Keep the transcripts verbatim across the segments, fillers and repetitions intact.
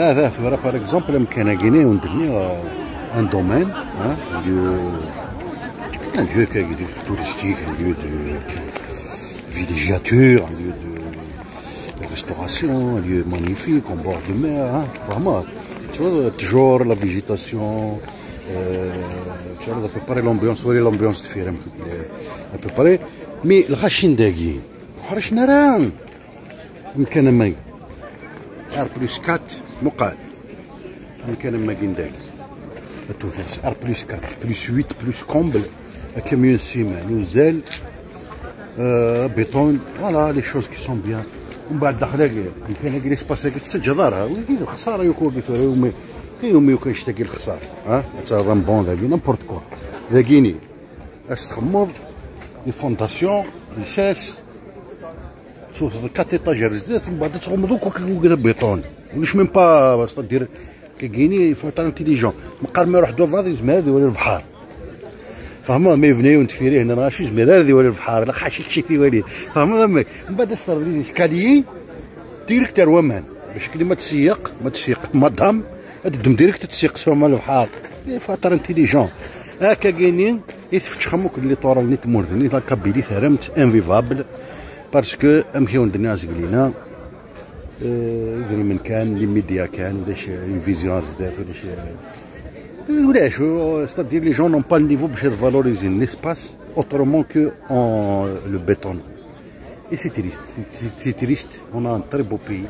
هذا ثورة، par exemple, amkan-agi-nni, un domaine, hein, un lieu, un lieu touristique, un lieu de villégiature, un lieu de restauration, un lieu magnifique, en bord de mer, hein, vraiment. Tu vois, toujours la végétation, euh, tu vois, à peu près l'ambiance, voilà l'ambiance de Firem, à peu près. Mais le Rachin Dagui, Rachin Naran, amkan-agi. R plus quatre, muqal. Amkan-agi n dagi. Atufas, R plus quatre, plus huit, plus comble. Akamyun siman, uzal, euh, béton, voilà, les choses qui sont bien. Mbeɛd daxel-agi, amkan-agi, l'espace-agi, tettaǧǧaḍ ara. Wigi d lexsara, yuko wagi tura, yumi, yumi yuko annect-agi lexsara. Ha? Ad taɣeḍ un banc dagi, n'importe quoi. Dagini, ad txemmeḍ, les fondations, les sas, tewteḍ quatre étages ar zdat, mbeɛd ad tɣummeḍ akk akken wigi d béton. Ulac même pas, c'est-à-dire, kagini, il faut être intelligent. Meqqar ma iruḥ d uvaḍ, yezmer ad iwali lebḥer. Fehmeḍ, ma yebna yiwen deffir-i hna, neɣ acu, yezmer ara ad iwali lebḥer, neɣ ḥaca kečč ad iwali. Fehmeḍ, amek? Mbeɛd ad terreḍ les escaliers, direct ar waman. Bac akken ma tseyyeq, ma tseyyeq madame, ad teddem direct ad tseyyeq s waman lebḥer. Il faut être intelligent. Akkagini, i tfeččxem akk littoral-nni n tmurt-nni, la Kabylie terram-tt invivable, parce que, amek i wen-d-nniɣ azegli-a, euh, idrimen kan, les médias kan, ulac, euh, une vision ar zdat, ulac, euh, ulac, euh, c'est-à-dire les gens n'ont pas le niveau باش valoriser l'espace autrement que en le béton. Et c'est triste, c'est, c'est triste, on a un très beau pays,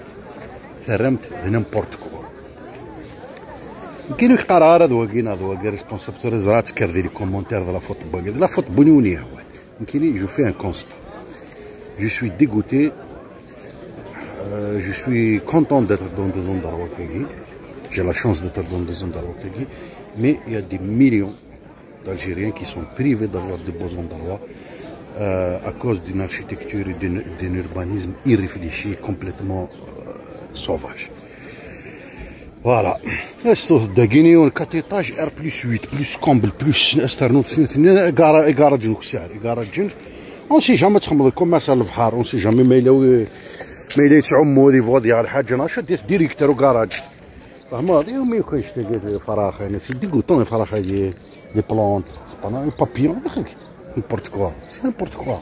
terram-t d n'importe quoi. Nekkin ur k-qqareɣ ara d wagi neɣ d wagi responsable, tura ẓra ttker di les commentaires d la faute n wagi, d la faute n win i wen-yehwan. Nekkini, je fais un constat. Je suis dégoûté. Euh, je suis content d'être dans des endroits kagi. J'ai la chance d'être dans des endroits kagi. Mais il y a des millions d'Algériens qui sont privés d'avoir de beaux endroits, euh, à cause d'une architecture et d'un d'un urbanisme irréfléchi, complètement, euh, sauvage. Voilà. Astuh, dagini, un quatre étages, R plus huit, plus comble, plus asternut, garage, garage, on sait jamais, تخمض le commerce على البحر, on sait jamais, ما يلاو، ما يلاو يتعمو, يبغى يدير الحاجة، ناشط، دير direct au garage. فهمت؟ يوم ما يكونش تلقى فراغ، أنا c'est dégoûtant فراغ هذه، les plantes, c'est pas un papillon, n'importe quoi, c'est n'importe quoi.